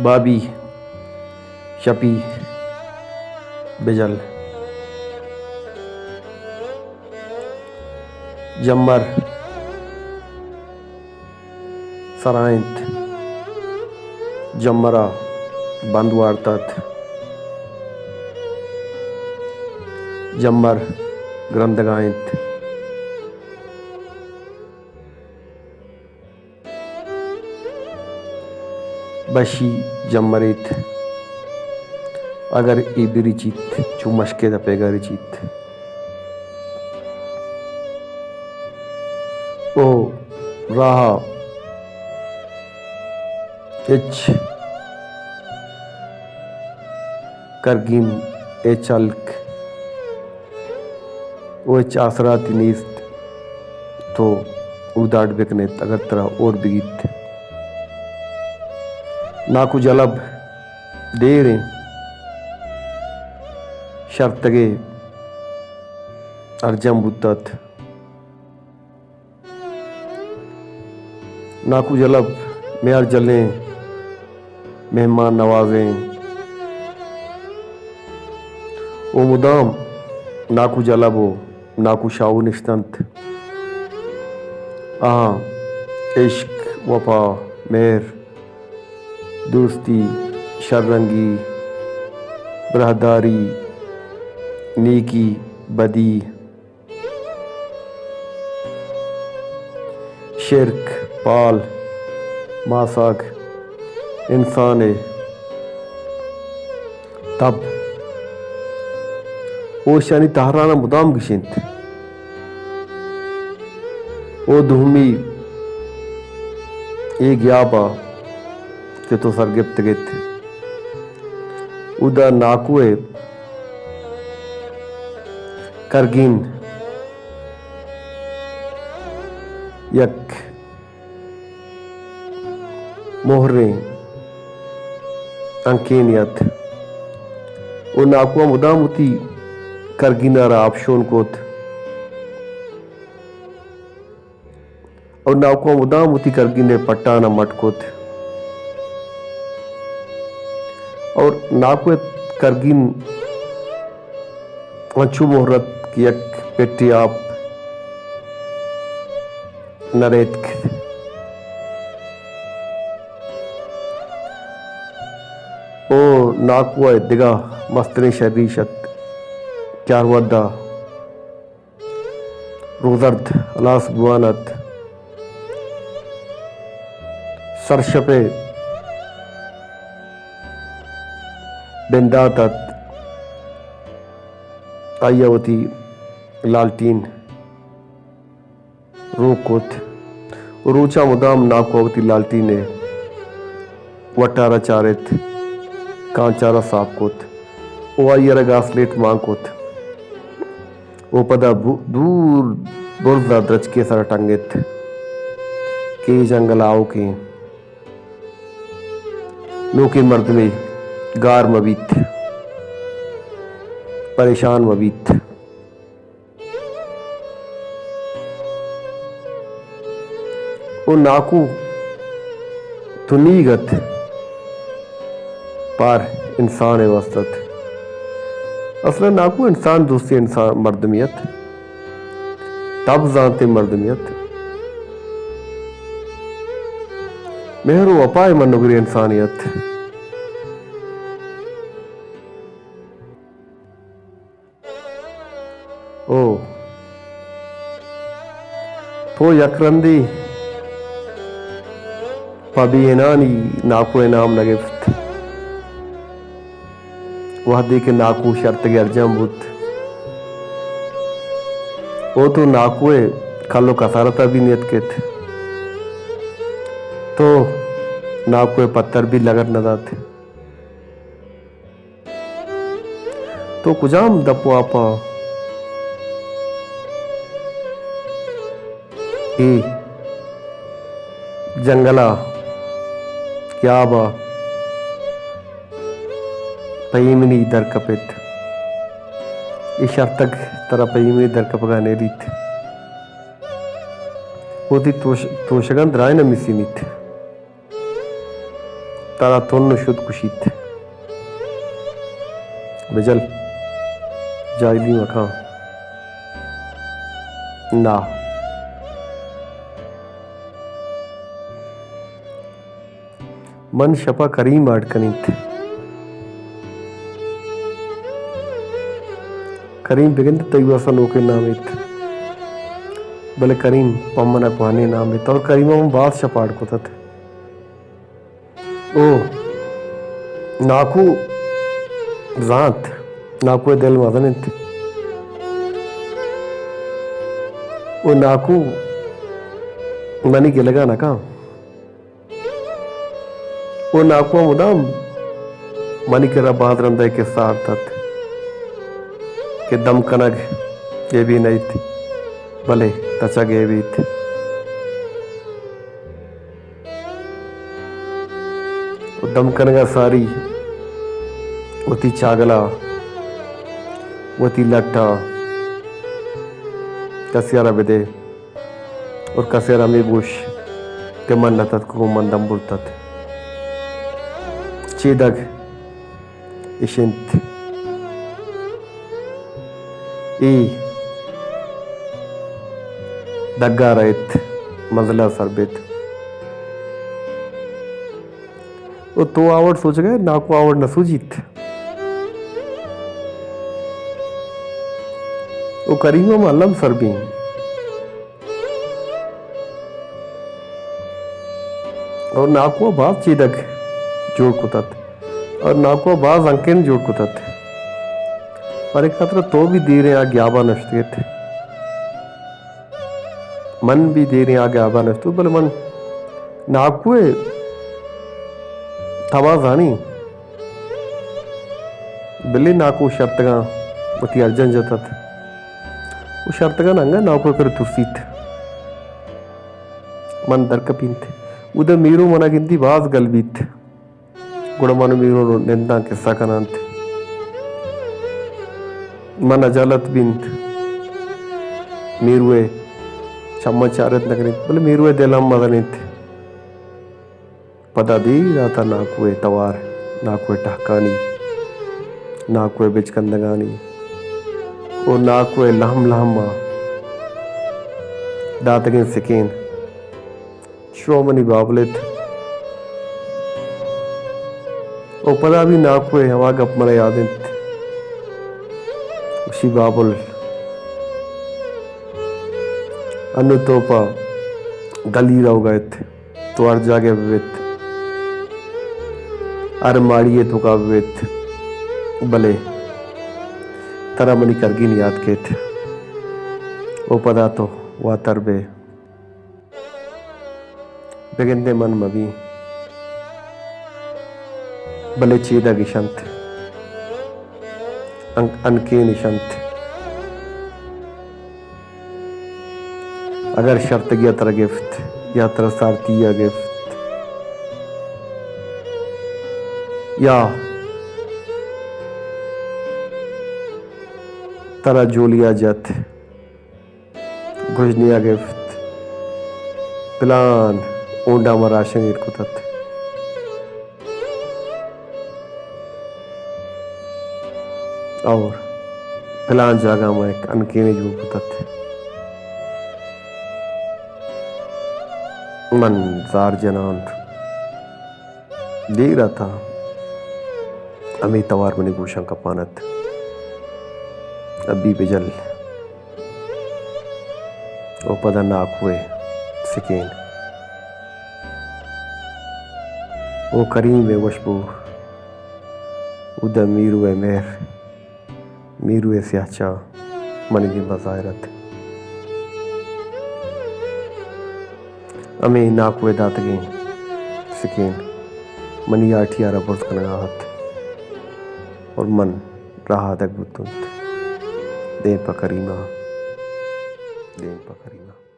بابی شپی بجل۔ جمر سرا انت، جمرا بند وارتات، جمر گرندگا انت۔ بشی جمریت، اگر اے برچیت، چو مشکے دپیگا رچیت۔ او راہ ہچ کرگین، ہچ ہلک و ہچ آسراتی نیست، تو اوداڈ بکنیت اگر ترا ہور بگیت۔ ناکو جلب دیریں شرتگے ارجم بوتات۔ ناکو جلب میار جلیں، مہمان نوازیں۔ او مدام ناکو جلب و ناکو شاہو نشتنت۔ آہاں عشق، وپا، مہر، دوستی، شررنگی، براہداری، نیکی، بدی، شرک، پال، ماساگ، انسان ء تب، اوشانی تہران ء مدام گشینت۔ او دومی اے گیاب ء کہ تو سرگپتگ ات، اودا ناکو ء کرگین یک مہریں ہنکینے ات۔ او ناکو ء مدام وتی کرگین ء را آپشون کت۔ او ناکو ء مدام وتی کرگین ء پٹان ء مٹ کت۔ او ناکو ء کرگین انچو مہر ات کہ یک پٹے آپ نہ ریتک۔ او ناکو ء دگہ مستریں شریش ات کہ ہر وھد ء روزرد ہلاس بوان ات۔ سرشپ ء بندات ات۔ آئی ء وتی لالٹین روک کت و روچاں مدام ناکو ء وتی لالٹین ء وٹارا چارت، کانچارا ساپ کت و آئی ء را گاسلیٹ مان کت۔ و پدا بو-، دور برز ء درچکے ء سرا ٹنگ ات کہ اے جنگل آؤکیں۔ نوکیں مردمے گار مہ بیت، پریشان مہ بیت۔ او ناکو تنیگ ات، پار انسان ء واسطہ ات۔ اصلا ناکو انسان دوستیں انسان مردمی ات، تب زانتیں مردمی ات، مہر و وپا ء منگریں انسانے ات۔ او تو یک رندے پہ بے انانی ناکو ء نام نہ گپت۔ وہدے کہ ناکو شرتگ ارجان بوت، او تو ناکو ء کل و کسارتا بھی نیت کت، تو ناکو ء پتر بھی لگت نہ دات۔ تو کجام دپ و آپ ء اے جنگل ء گیاب ء پہ ایمنی در کپت؟ اے شرتگ ترا پہ ایمنی در کپگ ء نیلیت۔ وتی توش-، توشگاں درائیں نہ مسینیت۔ ترا تن و شد کشیت۔ بجل، جاگلی مکن۔ نا۔ من شپا کریم اڈ کنیت۔ کریم بگند تئی واسا نوکیں نام ایت، بلے کریم پہ من ء کوہنیں نام ایت اور کریما من باز شپ اڈ کتت۔ او ناکو زانت، ناکو ء دل مزن انت۔ او ناکو منی گلگا نہ کن۔ او ناکو ء مدام منی کرا باز رند ء کسہ آرت ات کہ دم کنگ گیبی نہ ایت، بلے تچگ گیبی ایت۔ و دم کنگا ساری وتی چاگلا، وتی لٹا کسی ء را بدے اور کسی ء را ہمے گوش کہ من لتت کو من دم برتت۔ چیدگ اش انت۔ اے دگا رئیت، منزل ء سر بیت۔ او تو آوڑ سوچگ ء ناکو آوڑ نہ سوجیت۔ او کریم ہم الم سر بیں۔ اور ناکو ء باز چیدگ جوڑ کتت اور ناکو ء باز انکن جوڑ کتت۔ پر ایک خاطر تو بھی دیریں آ گیابا نشتگت۔ من بھی دیریں آ گیابا نشتو، بلے من ناکو ء تبا زانی۔ بلے ناکو شرتگاں وتی ارجن جتت۔ و شرتگاں انگا ناکو ء کرا ترسیت۔ من درکپینت۔ اود ء میرو منا گندی باز گل بیت۔ گڑا من و میرو ننداں کسہ کنانت۔ من ہجالت بینت۔ میرو ء چماں چارت نہ کنیت، بلے میرو ء دل ہم مزن انت۔ پدا دیر آتا ناکو ء توار، ناکو ء ٹہکانی، ناکو ء بچکندگانی و ناکو ء لہم لہم ء داتگیں سکین۔ شو منی بابل ات۔ و پدا بھی ناکو ء ہما گپ منا یاد انت۔ گوشی بابل، انو تو پہ گلی روگا ات۔ تو ہر جاگہ بہ بیت، ہر ماڑی ء توکا بہ بیت، بلے ترا منی کرگین یات کیت۔ او پدا تو واتر بے۔ بگندے من مبی، بلے چیدگ اش انت۔ ان-، انکین اش انت۔ اگر شرتگی ء ترا گپت یا ترا سارتی ء گپت یا ترا جولی ء جت، گژنی ء گپت، پلان اونڈا ما راشن ایر کتت۔ اور پلان جاگہ ما یک انکینے جوڑ کتت۔ من زار جنان دیر اتاں، ہمے توار منی گوشاں کپان ات۔ ابی بجل۔ و پدا ناکو ء سکین۔ او کریم ء وشبو۔ اودا میرو ء مہر، میرو ء سیاہ چاہ منی دیما ظاہر ات۔ ہمے ناکو ء داتگیں سکین منی ہاٹی ء را برز کنگا ات اور من راہ آدگ بوتنت۔ دیم پہ کریمہ، دیم پہ کریمہ۔